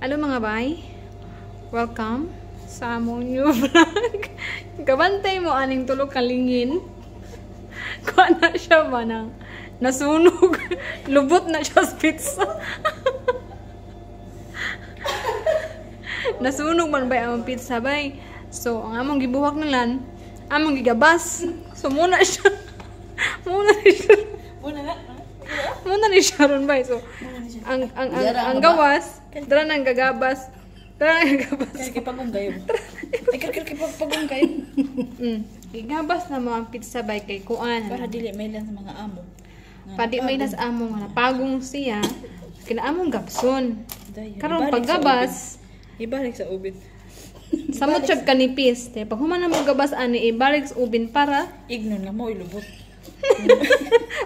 Hello mga bay. Welcome sa among new vlog. Gabantay mo aning tulog kalingin. Kuha na siya ba nang nasunog. Lubot na siya sa pizza. Nasunog man bay among pizza bay. So ang among gibuhak na lan, among gigabas. So muna siya. Muna siya. Muna na. Muna ni Sharon bay. So ang gawas, dara nang gagabas. Dara nang gagabas. Kaya pagong kayo. Ay kaya pagong kayo. Gigabas na mo ang pizza bay kay kuan. Para dili may lang sa mga amo. Padi may nas amo nga napagong siya. Kinaamong gabson. Karon paggabas, ibalik sa ubin. Samot siya kanipis. Te pag human na mo gabas ani ibalik sa ubin para ignon lang mo ilubot.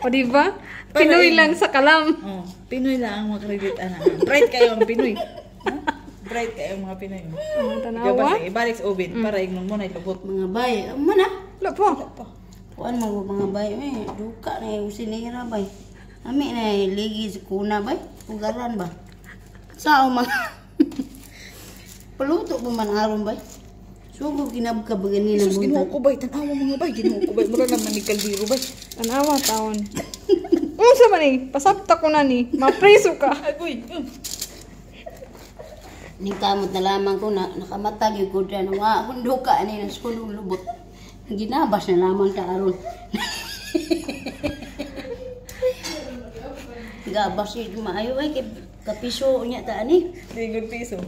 O di ba? Pinoy lang sa kalam. Oh, Pinoy lang ang mag-credit ana. Bright kayo ang Pinoy. Ha? Bright kayo ang mga Pinoy. Ang tanawa. Ibalik sa ubin para ignon mo na ilubot. Mga bay, amo na. Wala po. Kuan mo mga bay, eh duka na yung sinira bay. Ami na ligi sa kuna bay, pugaran ba. Sao mga paluto pa man aron bay. Sugo kinabka ba ganina Jesus, Ginoo ko bay, tan-awa mga bay, Ginoo ko bay, mura naman ni kaldero bay. Tanawa taon. Unsa man ni? Pasabta ko na ni. Mapriso ka. Agoy. Ning kamot na lamang ko na nakamatag yung ko dyan. Wa akong duka ani nasunog lubot. Ginabas na lamang ta aron. Gabas yun maayo ay kay kapiso niya ta ani. Lingod piso.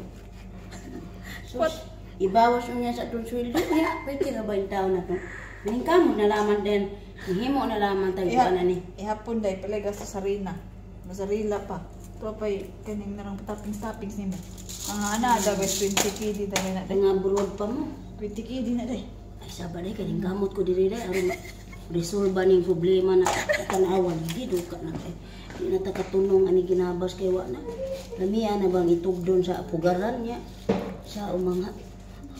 Sus, ibawas niya sa atong sweldo niya. Pwede ra ba yung tao na to? Ning kamot na lamang din. Himo na lamang tag kuan ani. Ihapon day pala gasto sa rina. Masarila pa. Ito pa'y kaning narang toppings nimo. Ang ana da guys 20 KD dali na day. Nga burod pa mo. 20 KD na day. Ay saba day kaning gamot ko diri day aron resolve ning problema na tan-awan di duka na kay. Di na ta katunong ani ginabas kay wa na. Lamiya na bang itugdon sa pugaran niya sa umanga.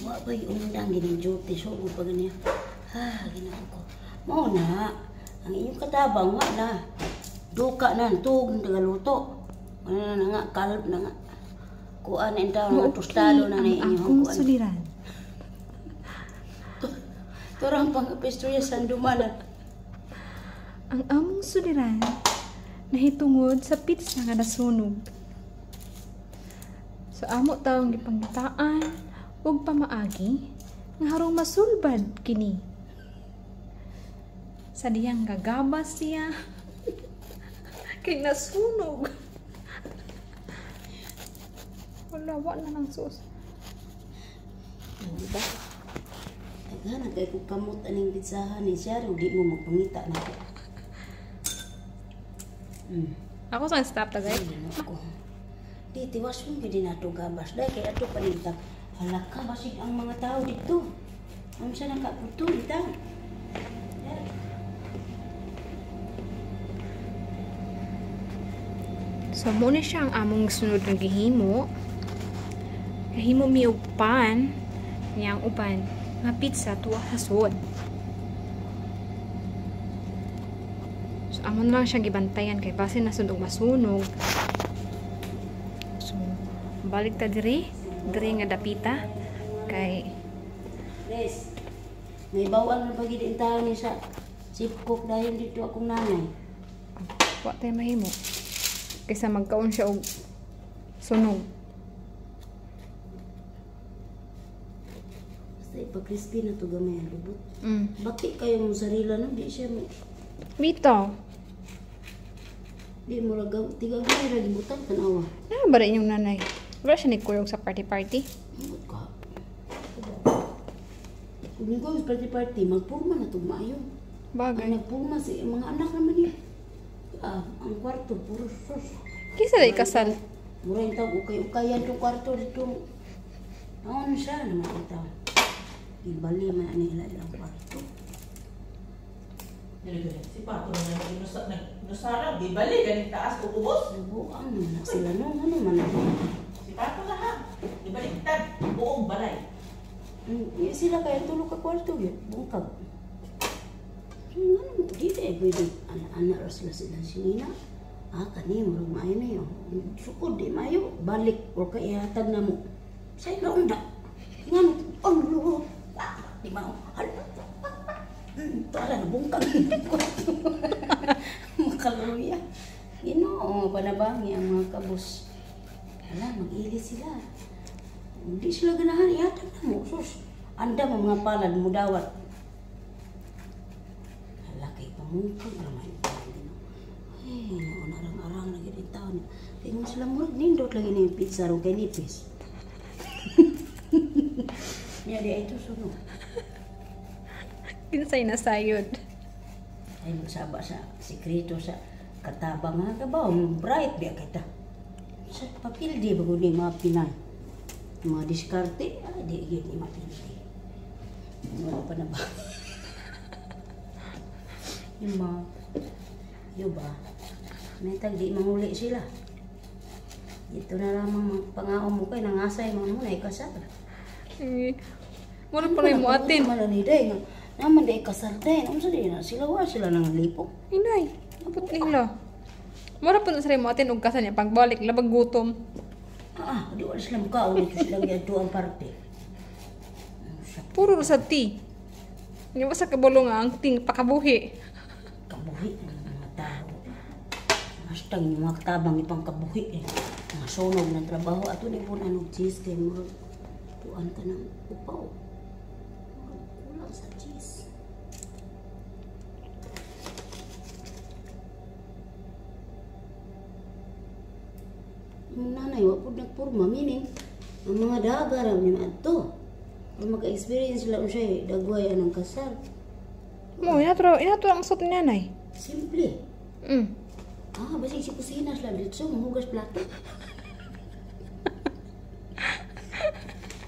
Wa pa'y undang gining duty so pa ganiya. Ha, ginoo ko. Mao na ang inyong katabang wa na. Duka na tug tagaluto. Wala na nga kalb na nga. Kuan ang taon nga tostado na ni inyong akong kuan. suliran. Turang pang-epistorya sa Dumalan. Ang among suliran nahitungod sa pizza nga nasunog. So amo taong gipangitaan ug pamaagi nga harong masulbad kini. Sa diyang gagabas siya kay nasunog. Wala, wa na ng sauce. Diba? Daghan kay kung kamot aning pizzahan ni siya, di mo magpangita na ko. Ako sa stop tagay. Ay, ko. Di tiwason gyud nato gabas dai kay ato paninta. Hala ka basig ang mga tao dito. Unsa nang kaputo ita? So mo ni siya ang among sunod nga gihimo. Gihimo mi og pan niyang uban nga pizza tuwa sa sud. So amo na lang siya gibantayan kay basin na sud og masunog. So balik ta diri, diri nga dapita kay Les. May bawang na pagid in tao ni sa sipkok dahil dito akong nanay. Wa tay mahimo. Kaysa magkaon siya og sunog. Basta ipa-crispy na to gamay ang lubot. Mm. Baki kayo mo sarila no di siya mo. Bitaw. Di mo ragaw tigagay ra gibutang tan-awa. Na ba rin inyong nanay? Wala siya nagkuyog sa party-party. Ambot ka. Kung ikaw sa party-party, magpurma na itong maayo. Bagay. Ang nagpurma si mga anak naman niya. Ah, ang kwarto, puro sus. Kisa na ikasal. Mura yung tao, ukay-ukayan itong kwarto dito. Naon siya naman ang tao. Ibali man ang nila ilang kwarto. Si Pato na nusara, di bali ganing taas ubos. Nabuang naman na sila no, ano man na. Si Pato na ha. Di baliktad buong balay. Sila kaya tulog ka kwarto yun, bungkag. Ano, di eh, pwede, anak-anak ra sila sila sinina. Ah, kani murag maayo na yun. Sukod di maayo, balik or kay ihatag na mo. Say na unda. Ngano ang luho. Di ba? Tala na bungkag. Makaluya. Ginoo, panabangi ang mga kabus. Hala, mag-ili sila. Hindi sila ganahan, ihatag na mo. Sus, anda mo mga palad mo dawat. Hala, kay pamungkag ramay. Ay, noon arang-arang lagi din taon. Kaya mo sila murag nindot lagi na yung pizza ro kay nipis. Niya di ay ito suno. Kinsay na sayod. Ay magsaba sa sikreto sa katabang nga ka ba? Bright biya kita. Sa papil di bago ni mga Pinay. Mga diskarte, ah, di yun ni mapildi. Wala pa na ba? Yung mga, yun ba? May tag di manguli sila. Dito na lamang pangaon mo kay nangasay man mo na ikasal. Mura pa rin mo atin. Ano ni day nga naman day kasal day. Unsa day na sila wa sila nang lipo. Inay, apot nila. Mura pa na sila mo atin og kasal niya pagbalik labag gutom. Ah, di wala sila mukaon dito sila giadto ang parte. Puro ra sa tea. Nya sa kabalo nga ang ting pakabuhi. Kabuhi ng mga tao. Hastag yung mga katabang ipang kabuhi eh. Mga sunog ng trabaho. Ato ni po na cheese kay mo. Tuan ka ng upaw. Kulang sa cheese. Yung nanay, wa po nagpurma. Meaning, ang mga daga raw niya ato. Ang maka-experience sila unsay dagway anong kasal. Mo inato inato ang suot ni nanay. Simple. Ah, basig si kusina sila dito, mahugas plato.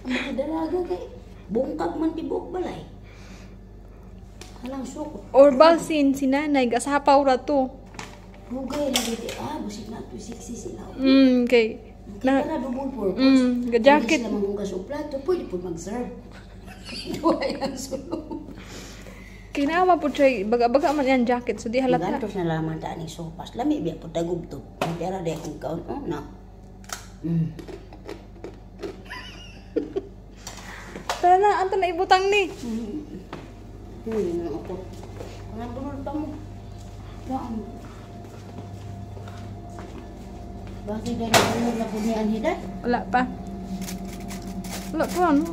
Ang mga dalaga kay bungkag man tibuok balay. Halang suko. Or balsin si nanay gasapaw ra to. Hugay lagi di ah, basig na to sexy sila. Kay na double purpose. Ga-jacket. Hindi sila manghugas og plato, pwede po mag-serve. Duhay ang sulong. Kinawa po siya, baga-baga man yan jacket, so di halata. Magantos na lamang ta aning sopas. Lami biya po tagubtob. Dara di akong kaon. Oh, na. Tara na, anto na ibutang ni. Hindi na ako. Kanang bunol pa mo. Waan. Bakit dahil bunol na po ni Anhida? Wala pa. Wala pa, ano?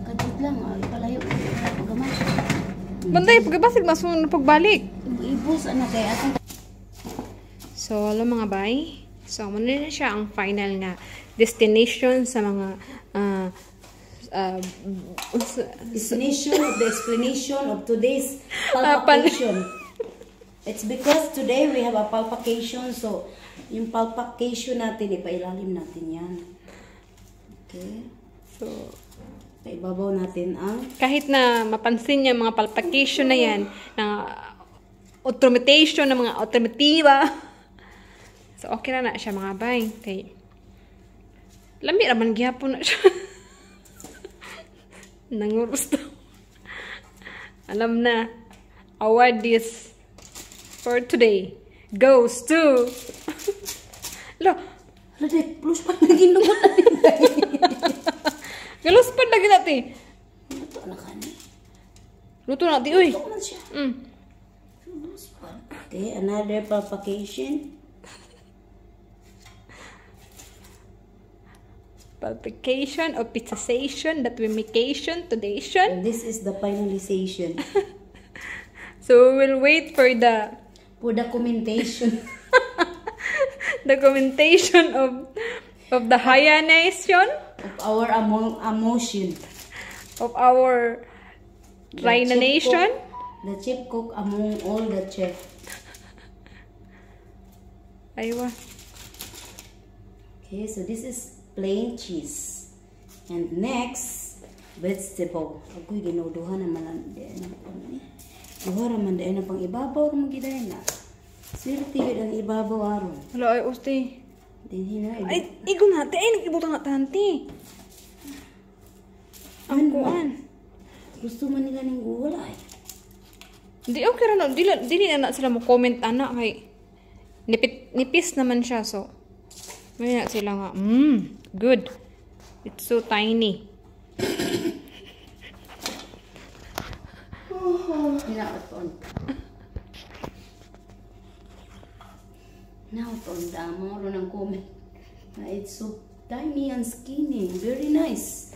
Kadit lang, ay palayo. Pagaman. Banday, pagkabasig, mas mo pagbalik. Ibus, ano kay atong. So, hello mga bay. So, muna na siya ang final nga destination sa mga destination of the explanation of today's palpitation. It's because today we have a palpitation. So, yung palpitation natin, ipailalim natin yan. Okay? So, paibabaw natin ang... Kahit na mapansin niya mga palpitation na yan, na automation, ng mga automativa. So, okay na na siya mga bay. Kay, lami raman gihapon na siya. Nanguros daw. Alam na, award is for today goes to... Lo, Hala, plus pa naging lumot. Galos pa lagi natin. Luto na ka ni. Luto na, di, uy. Luto na siya. Plus pa. Okay, another palpitation. Palpitation or pizzazation, that we makeation, todaytion. This is the finalization. So we will wait for the documentation. Documentation of the hyanation of our emotion. Of our rhinanation. The chief cook among all the chef. Aywa. Okay, so this is plain cheese. And next, vegetable. Agoy, ginuduha naman lang di na ni. Duha raman di na pang ibabaw raman giday na. Swerte yun ang ibabaw aron. Wala ay usti. Dinhi na. Ay, igo na. Ay, nag-ibutang na tanti. Ang kuan. Gusto man nila ning gulay. Di okay ra no, dili na na sila mo comment ana kay nipis naman siya, so may na sila nga, good. It's so tiny. Hinaot-on. Hinaot-on damo ro ng comment. Na it's so tiny and skinny. Very nice.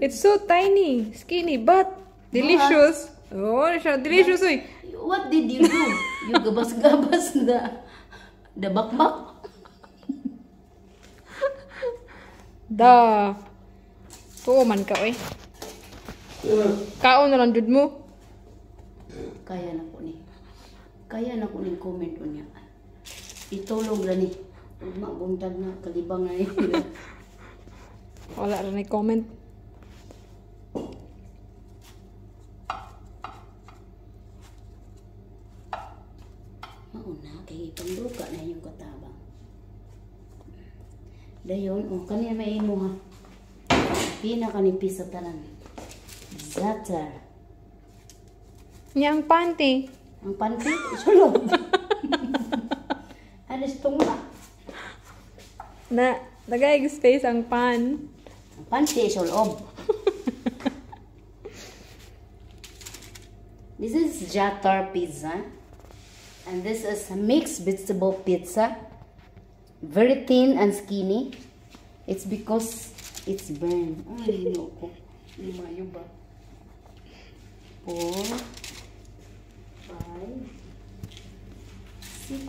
It's so tiny, skinny, but delicious. Oh, siya delicious oy. What did you do? You gabas-gabas the bakbak? Da. Tuo man ka oy. Kaon na lang jud mo. Kaya na ko ni. Kaya na ko ning comment unya. Itulog ra ni. Ugma buntag na kalibang na ni. Wala ra ni comment. Mauna kay ipangduka na yung katabang. Dayon, oh, kanina may imo ha. Pinakanipis sa tanan. Zatar. Nya ang panty. Ang panty, sulod. Alis tunga. Na nagay space ang pan. Ang panty, sulob. This is Jatar pizza. And this is a mixed vegetable pizza. Very thin and skinny. It's because it's burned. Ay, no ko. Lumayo ba? 4, 5, 6.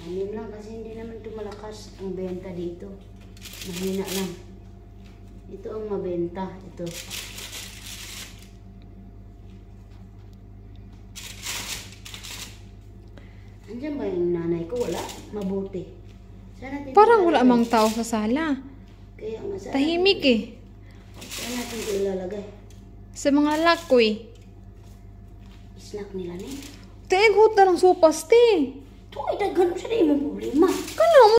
6 lang kasi hindi naman ito malakas ang benta dito. Mahina lang. Ito ang mabenta. Ito. Andiyan ba yung nanay ko? Wala. Mabuti. Sana Parang wala mang tao sa sala. Kaya nga, saan Tahimik eh. Saan natin ito ilalagay? Sa mga lakoy. Snack nila ni. Te, na ng sopas, te. Ito ay daghan sa imong problema. Kano mo